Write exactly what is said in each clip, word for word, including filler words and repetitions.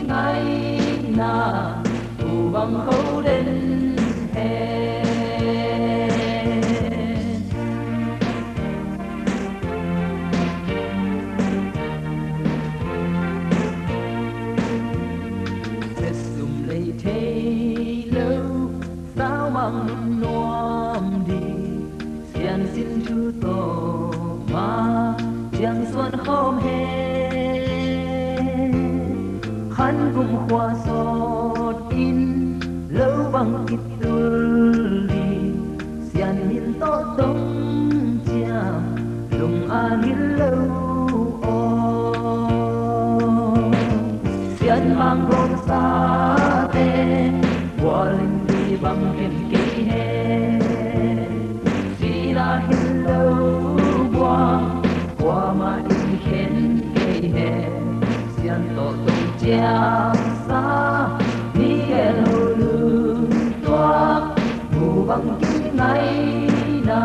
Ngaihna, u bang kho den hen. Sum lei thei lo, sau mang nuam ding, siansin thu tawh ma ciang suan khawm hen. Khan kum khua sawt in lo bang kitul ding, sian min tawh tong ciam lung a ngil lo aw. Sian mang gawmsate, bual in bi bang khen kei hen. Sila hin lo buang, kuamah in khen kei hen. Sian tawh tong ciang sa, mi gel ho lun tuak, bu bang kingaihna,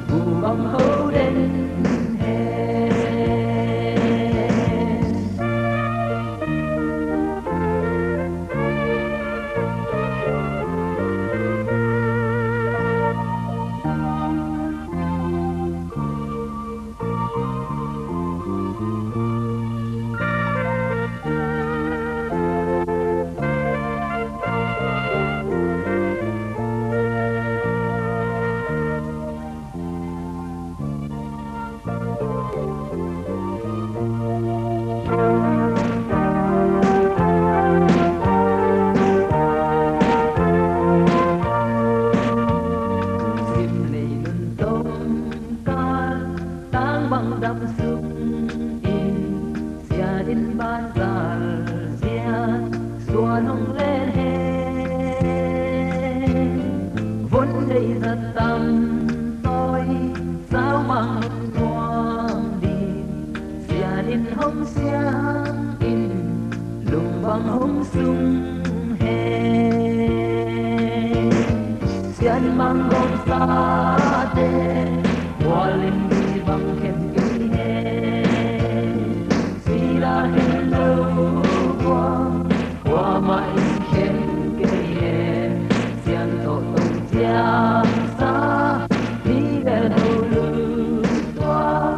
bu bang kho den hen. Sim lei nun tong kal, tang bang dam sung in, sian in ban zal ziat, suan hong len hen. Vun dei zat tam tawi, sau mang nuam ding, sian in hong siang in, lung bang hong sung hen. Sian mang gawmsate, bual in bi bang khen kei hen. Sila hin lo buang, kuamah in khen kei hen. Sian tawh tong ciang sa, mi bel ho lun tuak,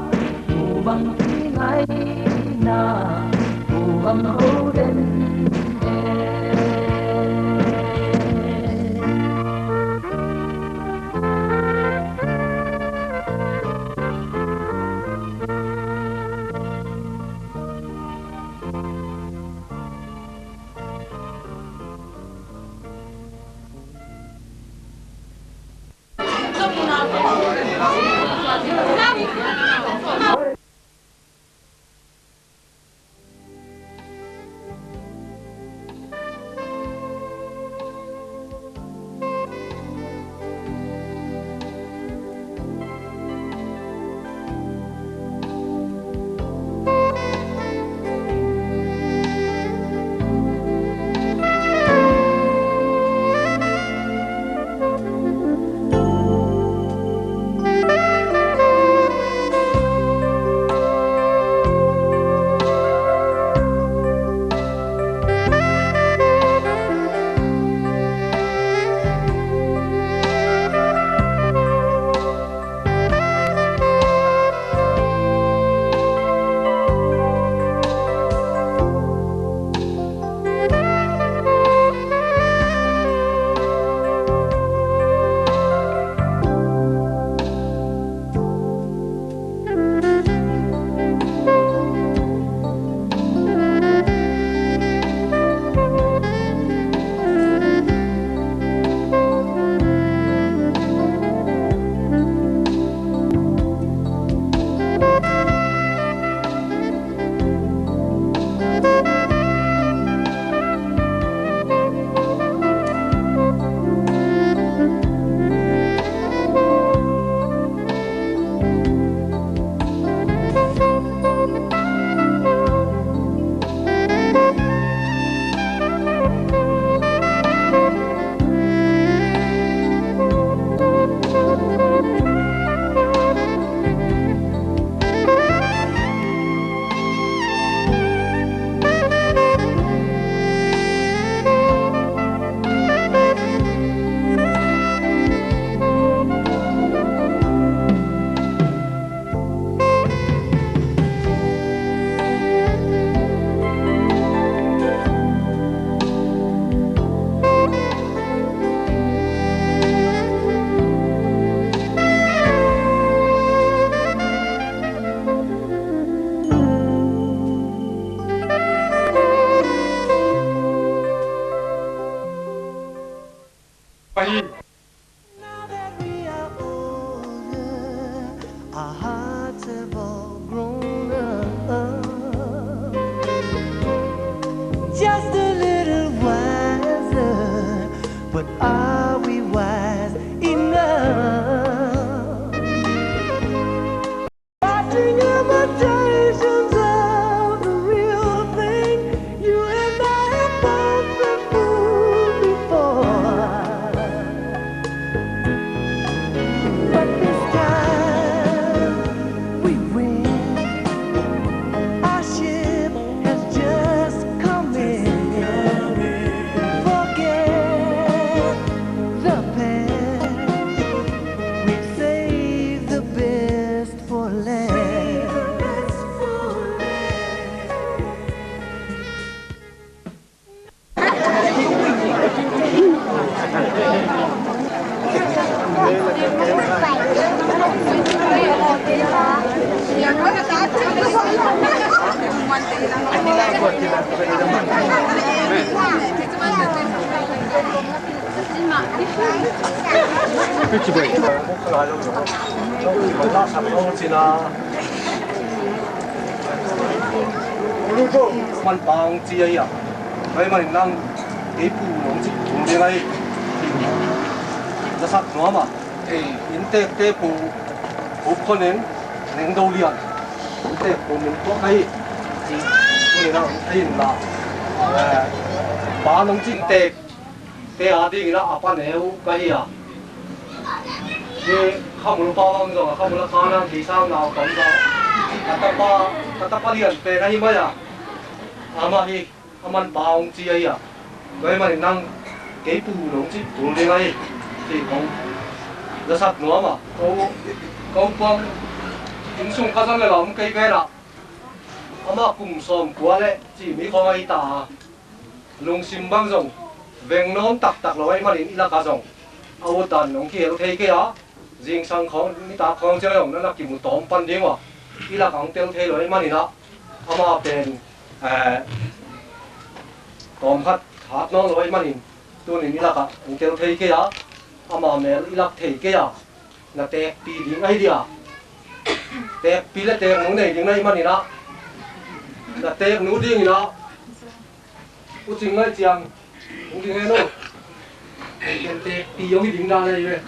bu bang kingaihna, bu bang kho den hen. Now that we are older, our hearts have all grown up. Just a little wiser, but are we wise enough? Watching imitations of the real thing, you and I have both been fooled before. But this time we win. Our ship has just come in. Forget the past. We've saved the best for last. Man pang ci ahi a, bai man nang kei pu nong ci pu ding ahi. Zasak nuam a, inntek te pu, pu khonen neng do lian. Inntek pu min tuak ahi. Pu nang ahi la. Pa nong ci tek te a dingin a, a pa neu ka hi a. Hi Khamul pa bang zong a Khamul a kha nang kisang nau tam zong a tapa, a tapa lian pen ahi mai a. Amah hi a man pa hong ci ahi a. Tua hi manin nang kei pu nong ci tul ding ahi. Ci kong zasak nuam a. Ko, ko puang inn sung kha zong le la om kei pen a. Amah kum sawm kua le ci mi khawng ahi ta a. Lungsim bang zong veng nuam taktak lo ahih manin i lakah zong a ut dan nong kihel thei kei a, zingsang khawng nitak khawng ciang zong na na kimu tawm pan ding uh a, i lakah hong tel thei lo ahih manin ah, amah pen, eh, tawmkhat thak nawn lo ahih manin tunin i lakah hong tel thei kei a, amah mel i lak thei kei a, na tekpi ding ahi dia. Tekpi le teknu nei ding na hih manin ah, na teknu dingin ah, U Cing Ngai Ciang, hong ding hen aw. Ken tekpi hong hi ding dan ahi ve.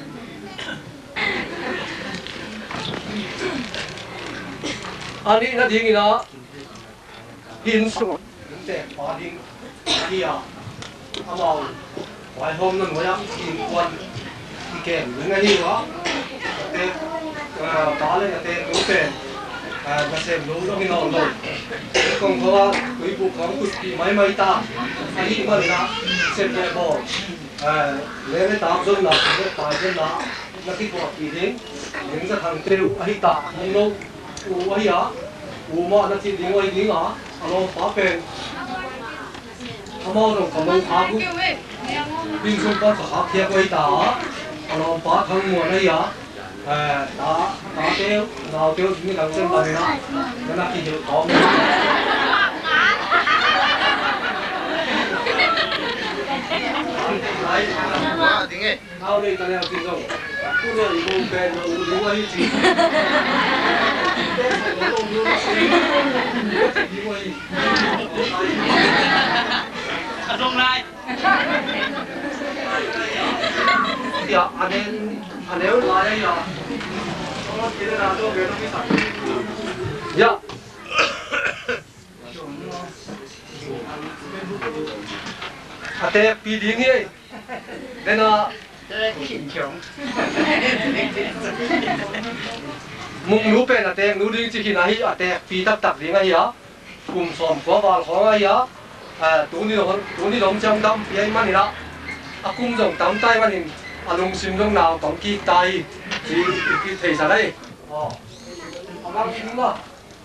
A nihna dingin ah, hi inn sung inntek pa ding ahi a, amau vaihawmna nuai-ah innkuan kikem ding ahi uh a, na tek, eh, pa le na teknu pen, eh, nasem lo zong hi nawn lo. Kong kho a tuibuh khawng kutpih maimai ta ahih manin ah, sem le bawl, eh, leng le tak zonna, leng le pai zonna na kituahpih ding. Leng Za Thang te uh ahi ta, hong lo uh ahi a, u mah na cih ding uh ahi ding a, a lawmpa pen amau zong ka lo khak uh, inn sung pan ka khak khiak uh ahi ta a, a lawmpa Thang Muan ahi a, eh, ta, tate uh, naute uh, ni dang cem bangin ah na na kihilh tawm. Ding e. Nau nei ta leng ci zong, tu leng i mo pen lo u ding ahi ci. Ding ahi. A zong lai. Ya, a nen, a neu lai ya. Ya. A tekpi ding hi. Dena Mungnu pen a teknu ding ci khin ahi, a tekpi taktak ding ahi a. Kum sawm kua val khawng ahi a. A, tuni dong, tuni dong ciang dampi ahi manin a, a kum zong tam ta ahi manin a lungsim zong nau tong kik ta hi. Ci, ci theisan ahi. Aw. A mang ding la.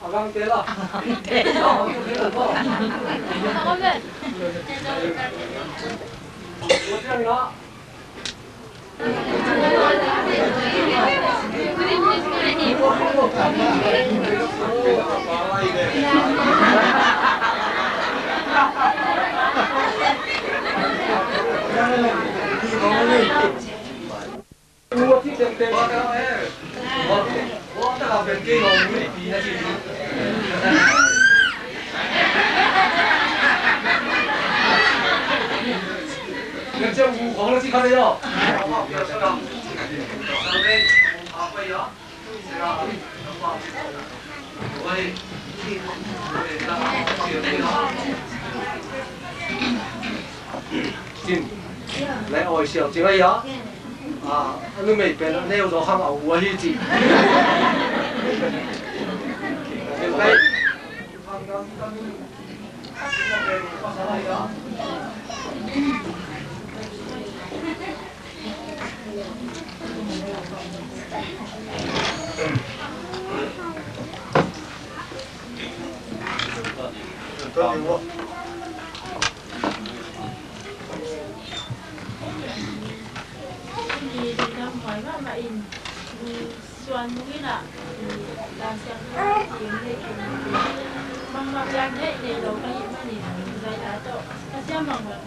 A gangte la. Cin, lai awi siau cing ahi a, a numei pen a neu zaw khang a u ahi ci. Suan nung in ah, i, Laisiangtho a ti in nei khin in, bangmah piang theih nei lo ka hih manin, zaila tawh ka siam bang bang.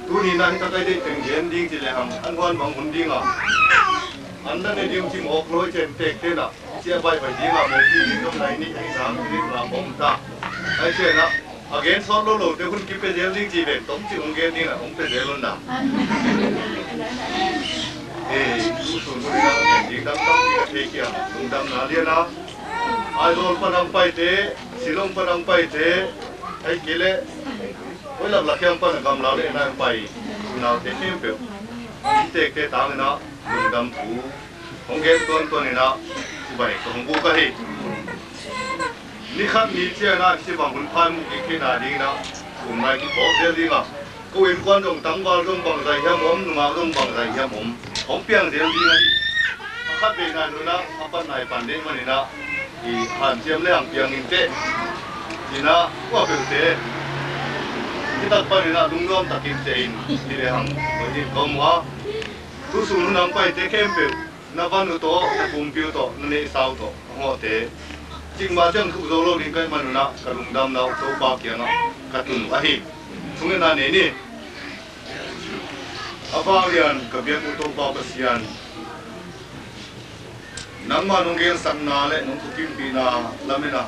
Tuni na hi takai dei teng gen ding ci le hang an huan bang hun ding a, an na ne ding ci mawk loi cen tek tena. Sia bai bai ding a mawk ding ding dong nai ni ai nang ni la bom ta. Ai sia na. A gen sawt lo lo te hun kipia zel ding ci ven tawm ci hong gen ding a hong pia zel lo na. Eh, tu sun hun na gen ding dam tam ding a thei kia. Lungdam na lian a. Aizawl pan hong paite, Shillong pan hong paite, ai kei le, oi lak lak hiam pan a gamlau le na hong pai, naute khempeuh. Tekte tang na, lungdam thu hong gen tuantuan in ah, cibai ka hong buk ahi. Ni khat ni ciang ah, cibang hun phai mu kik theihna ding in ah, um nai kiphawk zel ding a. Ko innkuan zong tangval zong bangzah hiam om, nungak zong bangzah hiam om, hong piang zel ding ahi. A khat vei nai nun ah, a pat nai pan ding man in ah, i hanciam le hang piang in teh. Ci in ah, kua peuh te. Hi tak pan in ah, lungnuam takin teh in, hi le hang, hoi in ka om uh a. Tu sun hun hong paite khempeuh, na van uh tawh, na pumpi uh tawh, na neihsa uh tawh, hong hawhte. Cikmah ciang thuk zo lo ding ka hih man un ah, ka lungdamna uh Topa kiangah ka tun uh ahi. Thungetna nei ni. A vanglian ka biak uh Topa Pasian, nangmah nong gelsakna le nong thukimpihna lamen a,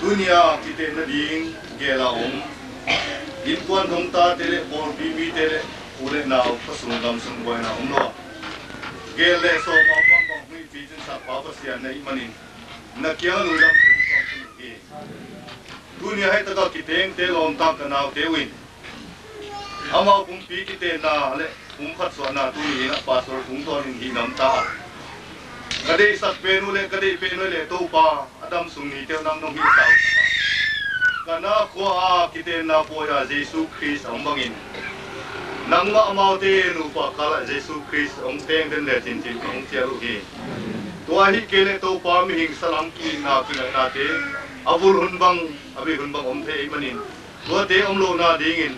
tuni a kitehna ding gel a om innkuan hong tate le pawlpi mite le u le nau, khua sung gam sung buaina om lo a, gel le sawm a om bangbang hong hihpih cinsakpa Pasian na hih manin, na kiangah lungdam thu kong tun uh hi. Tuni a hih takah kitengte lawmta ka naute uh in, amau pumpi kitehna le pumkhat suahna tuni in a pastor tungtawnin hih namta a, ka deihsak pen uh le ka deih pen uh le Topa, a damsung nite uh nang nong hih sau. Kana khua a kitenna pawi a Jesu Khrist a om bangin, nangmah amaute nupa khalah Jesu Khrist hong teng den le cincin hong cial uh hi. Tua ahih kei leh Topa, mihing salam ki-itna kingainate a vul hun bang, a bei hun bang om thei ahih manin, tuate om lohna dingin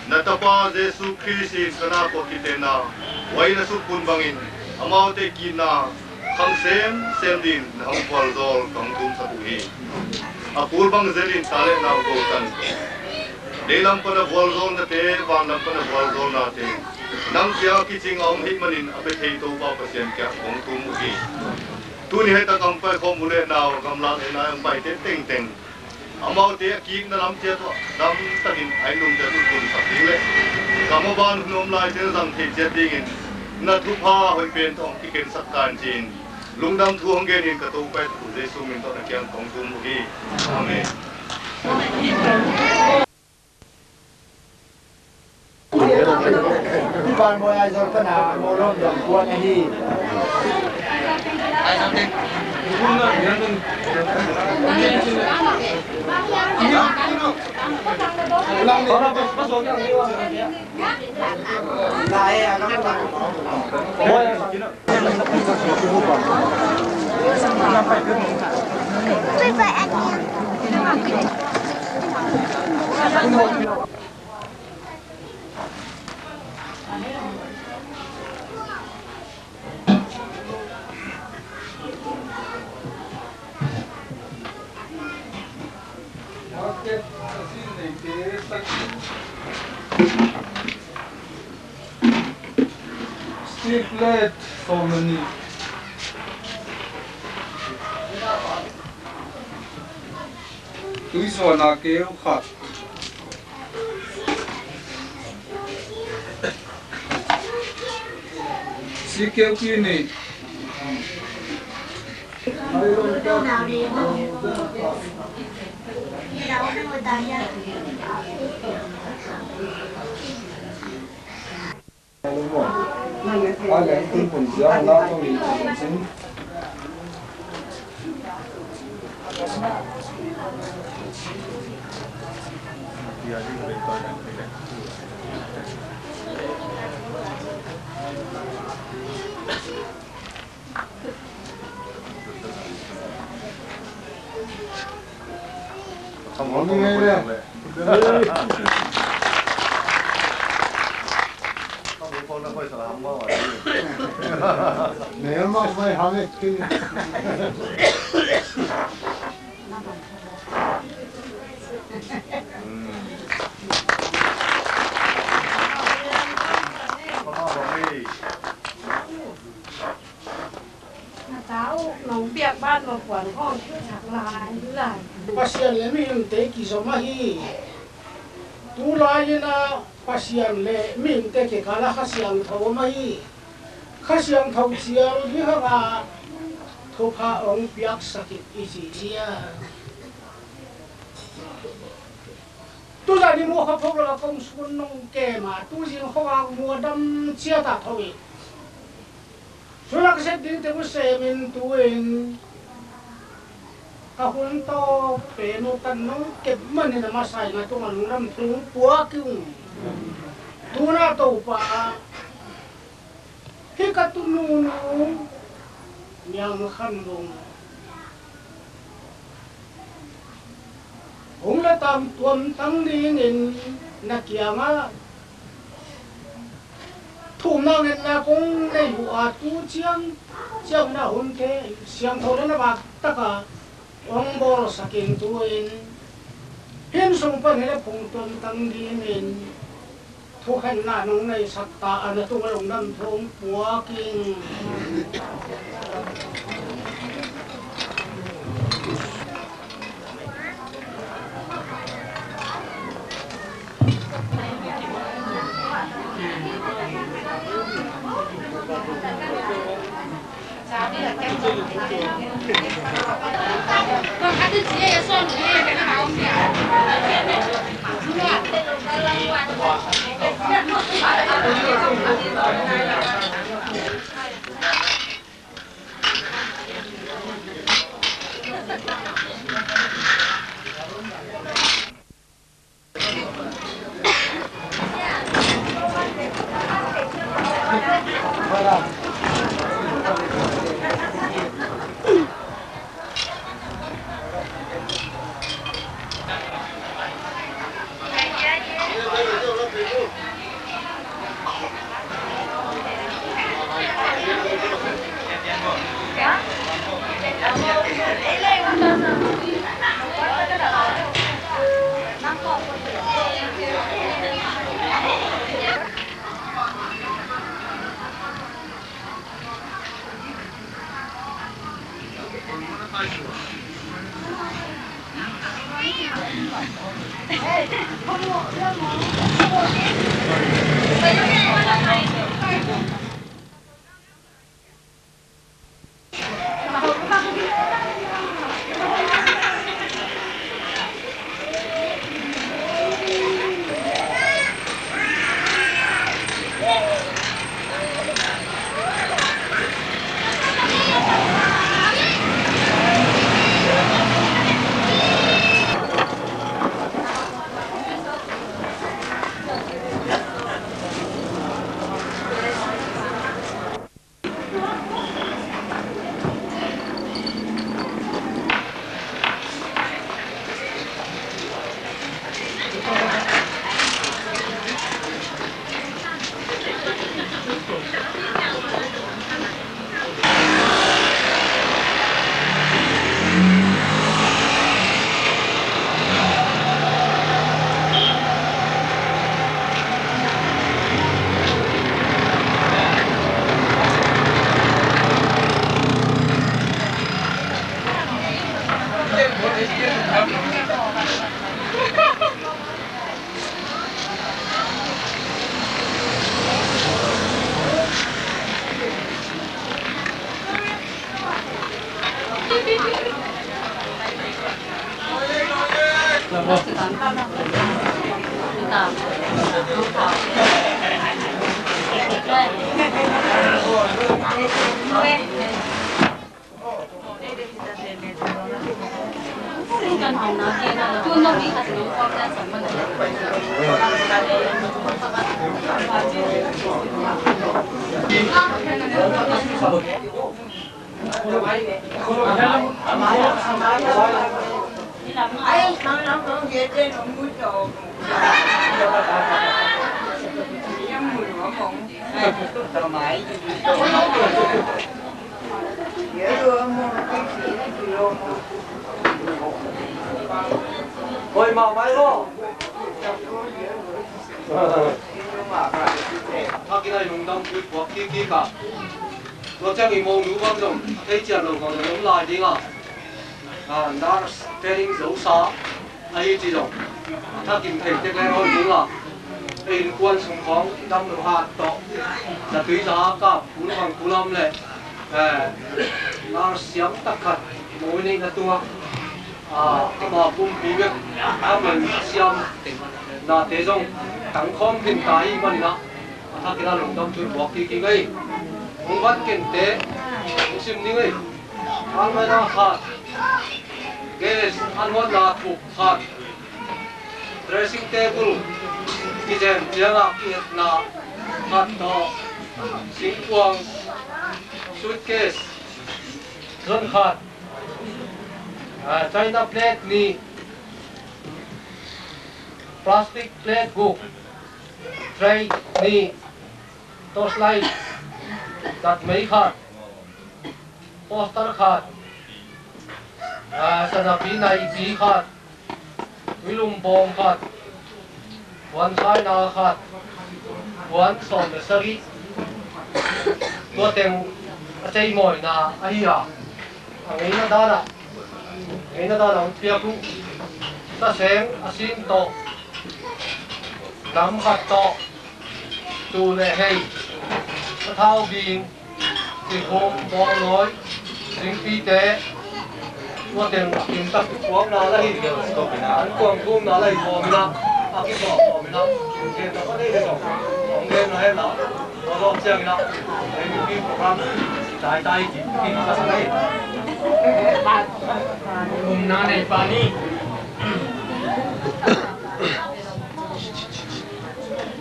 na tapa Jesu Khrist in kana khua kitenna huai na suk hun bangin, amaute ki-itna khang semsem dingin na hong vualzawl ka hong tumsak uh hi. A kul bang zelin ta le nau gotan, deilam pana vualzawlnate, vanlam pana vualzawlnate nang kiangah kicing a om ahih manin, a pia thei Topa Pasian kiangah kong tum uh hi. Tuni hih tak a hong paikhawm uh le nau, gamlak le nai hong paite tengteng, amaute a ki-itna lam ciat uh ah damtakin a innlum ciat uh punsak ding le Ka maban hun om laite zang thei ciat dingin na thupha hoih pen tawh hong kikhensakna in ci-in lungdam thu hong genin ka Topa i Jesu min tawh na kiang kong thum uh hi. Amen. Steve Lett for money. Tuisuan a keu khat. Sikeu kini. Pasian le mihingte kizom ahi. Tulai-in ah Pasian le mihingte kikal ah Kha Siangtho om ahi. Kha Siangtho cial hi hang a thupha hong piaksak in i ci hi a. Tuzan i muh kha pho lo a kong sun nong kem a, tuzing khuavak muh a dam ciat a tho in. Sula ka sep dingte uh semin tu-in ka hun tawh pen uh tan nong kep manin a masa in a tungah lungdam thu puak ing. Tuna Topa ah hih ka tunu nu Niang Khan Lung hong le tang tuamtang dingin na kiangah thumna ngetna kong nei uh a, tu ciang ciang na hunte siangtho le na vak takah hong bawlsak in tu-in hih sung pan hi le phung tuamtang dingin thukhenna nong neisak ta a, na tungah lungdam thu hong puak ing. Hoih mahmah hi maw? Thakin a i lungdam thu i puak kik kik a. Tua ciang i monu bang zong a thei cian lo bang zong om lai ding a. A, nurse training zosa ahi ci zong a thakin thei tek le rawn ding a. Ei innkuan sung khawng dam lo hat tawh, na tui za kap, kul bang kul om leh, eh, nurse siam tak khat mawi neihna tungah, a, ama pumpi bek a man siamnate zong tang khawm ding ta hi manin ah, a thakin a lungdam thu i puak kik kik ei. Hong van kente hong sim ding ei. Almirah khat, gas an huatna thuk khat, dressing table kizem ciangah kietna khat tawh, singkuang suitcase zon khat, ah, China plate nih, plastic plate guk, tray nih, torchlight, datmei khat, poster khat, ah, sanapi naipi khat, tuilum bawm khat, puan saina khat, puan sawm le sagih. Tua teng a ceimawina ahi a, a ngeina danah, ngeina danah hong piak uh. Saseng a sin tawh, nam khat tawh, tu le hei, a thau bing, sikhum, bawngnawi, singpite, tua teng a kim tak puakna la hi, an kuang thumna la hi kawm ina, a kipawh kawm ina, gen tak a nei le kawm, hong gen na hen la, a lawk ciang ina, M V P program, tai tai ki, ki ka sa nei. Umna nei pa ni.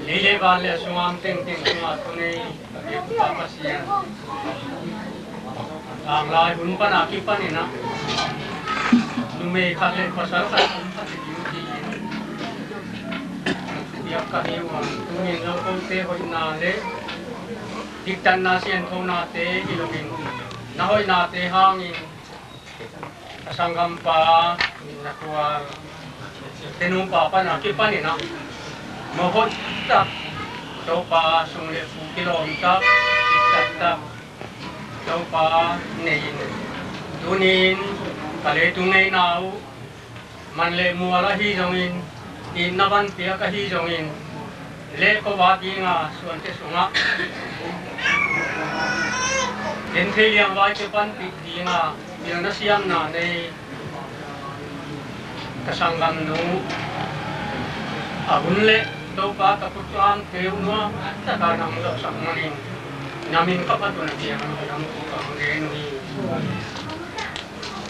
Lei le van le a sungam tengteng sungah thu nei. Ka biakpa Pasian, tanglai hun pan a kipanin ah, numei khat le pasal khat om khat hi ding tiin biak ka hi uh a, tungin Zokote hoihna le diktatna sianthonate hi loin, na hoihnate hangin a sanggampa, na tual, te nupa pan a kipanin ah, mawhhoih tak, Topa sung le pu kilawm tak, taktak, Topa nei in, tunin ka leitung neihna uh, Man le mual ahi zongin, itna van piak ahi zongin, le khuavak dinga suante sungah genthei liangvaite panpih dinga pilna siamna nei ka sanggamnu a hun le Topa ka putuamte uh nuam taka nang zawhsak manin na min ka phat uh na piang ka dam uh ka hong gen uh hi.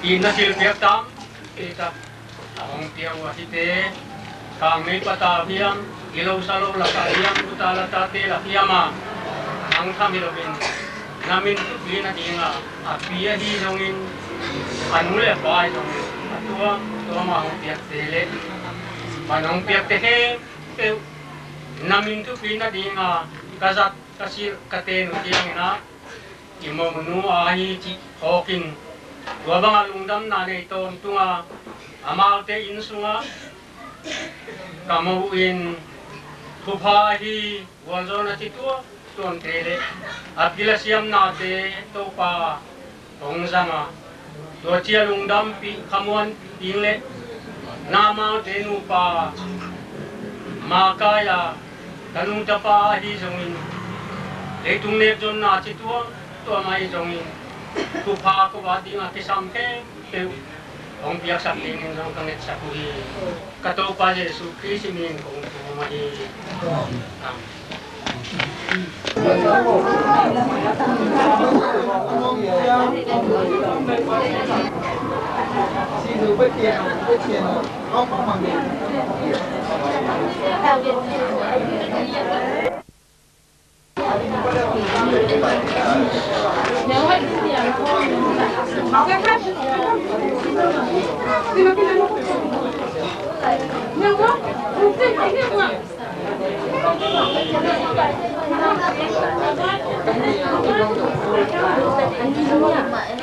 Itna thilpiak tampi tak a hong pia uh a hite, kangmei pata hiam, gilo salo laka hiam, uta latate lak hiam a hang tham hi loin, na min thupi nadinga a pi ahi zongin, a nu le a pa ahi zongin, a tuamtuam a hong piakte le man hong piakte khempeuh na min thupi nadinga ka zat ka silh ka ten uh ciangin ah, i monu ahi cih phawkin, tua banga lungdamna nei tawntunga amaute inn sungah ka mo uh in, thupha ahi gualzawhna ci tuamtuamte le a pil a siamnate Topa hong zang a, tua cia lungdampih khamuan ding le na amaute nupa Makaia ka nungtapa ahi zongin, leitung nekzonna ci tuamtuam ahi zongin, thupha khuavak dinga kisam khempeuh hong piaksak dingin zong ka ngetsak uh hi. Ka Topa Jesu Khrist min kong thum ahi. Amen.